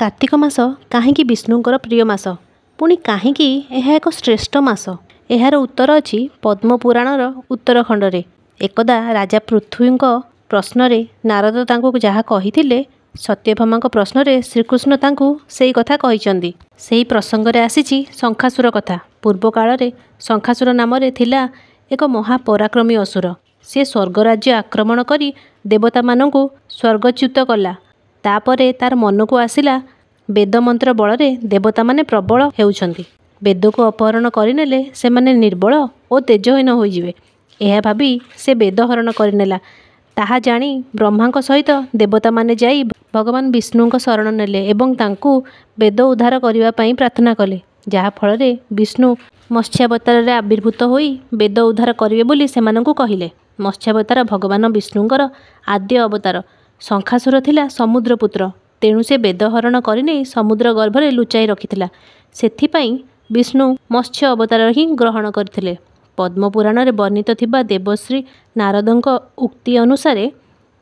କାର୍ତ୍ତିକ ମାସ କାହିଁକି ବିଷ୍ଣୁଙ୍କର ପ୍ରିୟ ମାସ? ପୁଣି କାହିଁକି ଏହା ଏକ ଶ୍ରେଷ୍ଠ ମାସ? ଏହାର ଉତ୍ତର ଅଛି ପଦ୍ମପୁରାଣର ଉତ୍ତରଖଣ୍ଡରେ। ଏକଦା ରାଜା ପୃଥୁଙ୍କ ପ୍ରଶ୍ନରେ ନାରଦ ତାଙ୍କୁ ଯାହା କହିଥିଲେ, ସତ୍ୟଭାମାଙ୍କ ପ୍ରଶ୍ନରେ ଶ୍ରୀକୃଷ୍ଣ ତାଙ୍କୁ ସେଇ କଥା କହିଛନ୍ତି। ସେହି ପ୍ରସଙ୍ଗରେ ଆସିଛି ଶଙ୍ଖାସୁର କଥା। ପୂର୍ବକାଳରେ ଶଙ୍ଖାସୁର ନାମରେ ଥିଲା ଏକ ମହାପରାକ୍ରମୀ ଅସୁର। ସେ ସ୍ୱର୍ଗରାଜ୍ୟ ଆକ୍ରମଣ କରି ଦେବତାମାନଙ୍କୁ ସ୍ୱର୍ଗଚ୍ୟୁତ କଲା। ତା'ପରେ ତା'ର ମନକୁ ଆସିଲା, ବେଦମନ୍ତ୍ର ବଳରେ ଦେବତାମାନେ ପ୍ରବଳ ହେଉଛନ୍ତି। ବେଦକୁ ଅପହରଣ କରିନେଲେ ସେମାନେ ନିର୍ବଳ ଓ ତେଜହୀନ ହୋଇଯିବେ। ଏହା ଭାବି ସେ ବେଦ ହରଣ କରିନେଲା। ତାହା ଜାଣି ବ୍ରହ୍ମାଙ୍କ ସହିତ ଦେବତାମାନେ ଯାଇ ଭଗବାନ ବିଷ୍ଣୁଙ୍କ ଶରଣ ନେଲେ ଏବଂ ତାଙ୍କୁ ବେଦ ଉଦ୍ଧାର କରିବା ପାଇଁ ପ୍ରାର୍ଥନା କଲେ। ଯାହାଫଳରେ ବିଷ୍ଣୁ ମତ୍ସ୍ୟାବତାରରେ ଆବିର୍ଭୂତ ହୋଇ ବେଦ ଉଦ୍ଧାର କରିବେ ବୋଲି ସେମାନଙ୍କୁ କହିଲେ। ମତ୍ସ୍ୟାବତାର ଭଗବାନ ବିଷ୍ଣୁଙ୍କର ଆଦ୍ୟ ଅବତାର। ଶଙ୍ଖାସୁର ଥିଲା ସମୁଦ୍ରପୁତ୍ର। ତେଣୁ ସେ ବେଦ ହରଣ କରିନେଇ ସମୁଦ୍ର ଗର୍ଭରେ ଲୁଚାଇ ରଖିଥିଲା। ସେଥିପାଇଁ ବିଷ୍ଣୁ ମତ୍ସ୍ୟ ଅବତାର ହିଁ ଗ୍ରହଣ କରିଥିଲେ। ପଦ୍ମପୁରାଣରେ ବର୍ଣ୍ଣିତ ଥିବା ଦେବର୍ଷି ନାରଦଙ୍କ ଉକ୍ତି ଅନୁସାରେ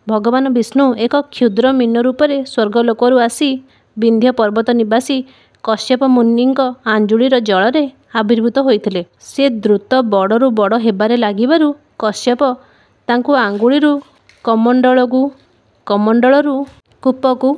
ଭଗବାନ ବିଷ୍ଣୁ ଏକ କ୍ଷୁଦ୍ର ମୀନ ରୂପରେ ସ୍ୱର୍ଗଲୋକରୁ ଆସି ବିନ୍ଧ୍ୟ ପର୍ବତ ନିବାସୀ କଶ୍ୟପ ମୁନିଙ୍କ ଆଞ୍ଜୁଳିର ଜଳରେ ଆବିର୍ଭୂତ ହୋଇଥିଲେ। ସେ ଦ୍ରୁତ ବଡ଼ରୁ ବଡ଼ ହେବାରେ ଲାଗିବାରୁ କଶ୍ୟପ ତାଙ୍କୁ ଆଙ୍ଗୁଳିରୁ କମଣ୍ଡଳକୁ, କମଣ୍ଡଳରୁ କୂପକୁ,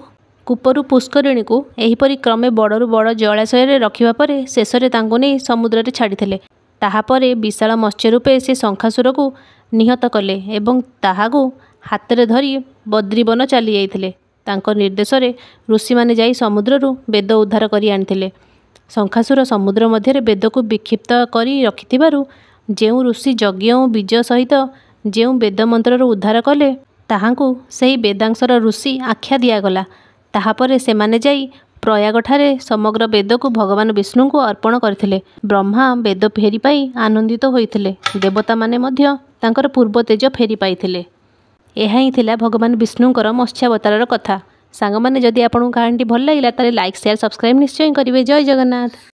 କୂପରୁ ପୁଷ୍କରିଣୀକୁ ଏହିପରି କ୍ରମେ ବଡ଼ରୁ ବଡ଼ ଜଳାଶୟରେ ରଖିବା ପରେ ଶେଷରେ ତାଙ୍କୁ ନେଇ ସମୁଦ୍ରରେ ଛାଡ଼ିଥିଲେ। ତାହାପରେ ବିଶାଳ ମତ୍ସ୍ୟ ରୂପେ ସେ ଶଙ୍ଖାସୁରକୁ ନିହତ କଲେ ଏବଂ ତାହାକୁ ହାତରେ ଧରି ବଦ୍ରିବନ ଚାଲିଯାଇଥିଲେ। ତାଙ୍କ ନିର୍ଦ୍ଦେଶରେ ଋଷିମାନେ ଯାଇ ସମୁଦ୍ରରୁ ବେଦ ଉଦ୍ଧାର କରି ଆଣିଥିଲେ। ଶଙ୍ଖାସୁର ସମୁଦ୍ର ମଧ୍ୟରେ ବେଦକୁ ବିକ୍ଷିପ୍ତ କରି ରଖିଥିବାରୁ ଯେଉଁ ଋଷି ଯଜ୍ଞ ଓ ବୀଜ ସହିତ ଯେଉଁ ବେଦ ମନ୍ତ୍ରର ଉଦ୍ଧାର କଲେ, ତାହାଙ୍କୁ ସେହି ବେଦାଂଶର ଋଷି ଆଖ୍ୟା ଦିଆଗଲା। ତାହାପରେ ସେମାନେ ଯାଇ ପ୍ରୟାଗଠାରେ ସମଗ୍ର ବେଦକୁ ଭଗବାନ ବିଷ୍ଣୁଙ୍କୁ ଅର୍ପଣ କରିଥିଲେ। ବ୍ରହ୍ମା ବେଦ ଫେରି ପାଇ ଆନନ୍ଦିତ ହୋଇଥିଲେ। ଦେବତାମାନେ ମଧ୍ୟ ତାଙ୍କର ପୂର୍ବ ତେଜ ଫେରି ପାଇଥିଲେ। ଏହା ହିଁ ଥିଲା ଭଗବାନ ବିଷ୍ଣୁଙ୍କର ମତ୍ସ୍ୟାବତାରର କଥା। ସାଙ୍ଗମାନେ, ଯଦି ଆପଣଙ୍କୁ କାହାଣୀଟି ଭଲ ଲାଗିଲା, ତାହେଲେ ଲାଇକ୍, ସେୟାର, ସବସ୍କ୍ରାଇବ୍ ନିଶ୍ଚୟ କରିବେ। ଜୟ ଜଗନ୍ନାଥ।